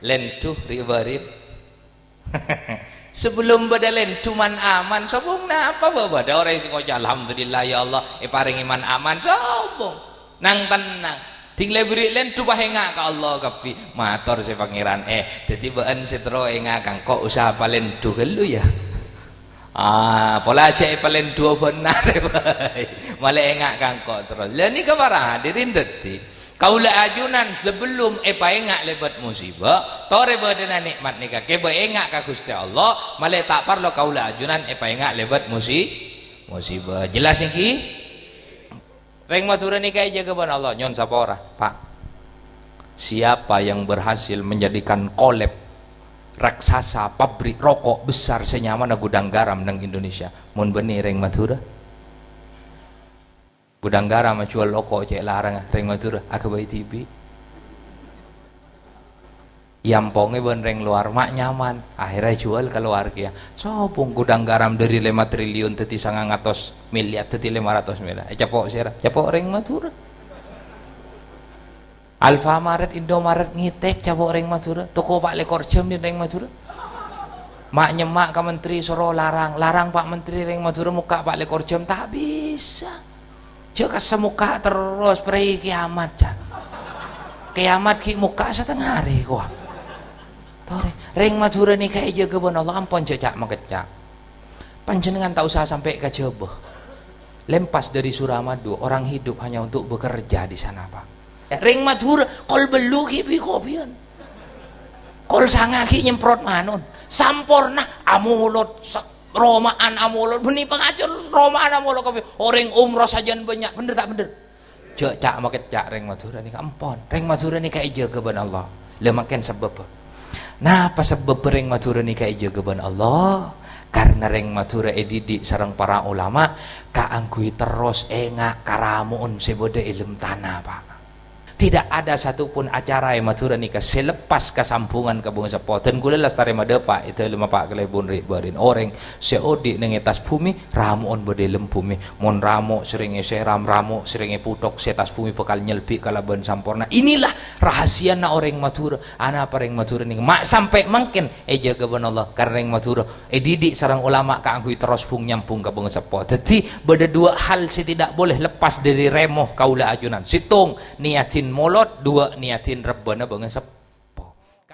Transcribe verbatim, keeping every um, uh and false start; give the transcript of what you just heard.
Lèndhu, ri' bâri'. Sabellum bâdâ lèndhu man-aman, sobung napa bâ-, bâdâ orèng sè ngoca', "Alhamdulillah, ya Allah, èparèngè man-aman." Sobung. Nang-tennang. Ding la èberri' lèndhu, pas enga' ka Allah kabbhi. Mator sè Pangèran, eh, dhâddhi bâ'ân sè terro enga' ka engko' usaha palèndhu ghâllu, ya. Ah, pola jhâ' èpalèndhu bhender, bhâi. Malè enga' ka engko' terros. Lah, nèka para hadirin dhâddhi. Kaulâ ajunan sabellum èpaènga' lèbât musibâ, torè bâdâna nè'mat nèka kèbâ enga' ka Ghustè Allah, malè ta' parlo kaulâ ajunan èpaènga' lèbât musi-, musibâ. Jelas nèkè? Rèng Madhurâ nèka èjâgâ bân Allah, nyo'on sapora, Pak. Siapa yang berhasil menjadikan Kolab raksasa pabrik rokok besar sè nyamana Gudang Garam neng Indonesia? Mon bânnè rèng Madhurâ. Gudang Garam ajhuwâl rokok cè' larangnga, rèng Madhurâ aghâbây dhibi'. Èampongè bân rèng lowar, ma' nyaman. Akhèrra èjhuwâl ka lowar kèya. Sobung Gudang Garam dâri lèma triliun dhâddhi sangang atos milyar, dhâddhi lèma ratos milyar. Ècapo' sèra? Capo' rèng Madhurâ. Alfamaret, Indomaret ngètèk, capo' rèng Madhurâ. Toko pa' lèkor jam dhin rèng Madhurâ. Ma' nyemma' ka menteri soro larang. Larang pa' menteri rèng Madhurâ mokka' pa' lèkor jam, ta' bisa. Jhâ' kassa mokka' terros, prè kiamat, jhâ'. Kiamat ghi' mokka' satengnga arè, kowa. Torè, rèng Madhurâ nèka èjâgâ bân Allah, ampon jhâ' ca'-makecca'. Panjhennengngan ta' osa sampè' ka Jhâbâ. Lempas dari Suramadu, orang hidup hanya untuk bekerja di sana, Pak. Rèng Madhurâ, kol bâllu' ghi' bi-, kopiyan. Kol sanga ghi' nyemprot manon. Samporna, amolod, sa-, roma'an amolod. Bânnè pangajhâr roma'an amolod kopiyan. Orèng umroh sajân bânnya'. Bhender ta' bhender? Jhâ' ca'-makecca' rèng Madhurâ nèka, ampon. Rèng Madhurâ nèka èjâgâ bân Allah. Lha, mangkèn sabâbbhâ. Napa sabâbbhâ rèng Madhurâ nèka èjâgâ bân Allah? Karna rèng Madhurâ èdidik sareng para ulama kaangghuy terros enga' ka ramo'en sè bâdâ è lem tana, Pak. Tidak ada satupun acara è Madhurâ nèka sè lepas kasambhungan ka bângaseppo. Dân kaulâ lastarè madâpa' è dâlemma Pa' Kalèbun ri'-bâri'na. Orèng sè odi' neng è attas bhumè, ramo'en bâdâ è lem bhumè. Mon ramo' serrèng èsèram, ramo' serrèng èputhok, sè attas bhumè bhâkal nyelbi' kalabân samporna. Inilah rahasiana orèng Madhurâ. Anapa rèng Madhurâ nèka ma' sampè' mangkèn èjâgâ bân Allah? Karna rèng Madhurâ èdidik sareng ulama kaangghuy terros bhung-nyambhung ka bângaseppo. Dhâddhi, bâdâ dua hal sè tidak boleh lepas dâri rèmo kaulâ ajunan. Sèttong, niyadin molod. Dua, niyadin rebbhâna bângaseppo.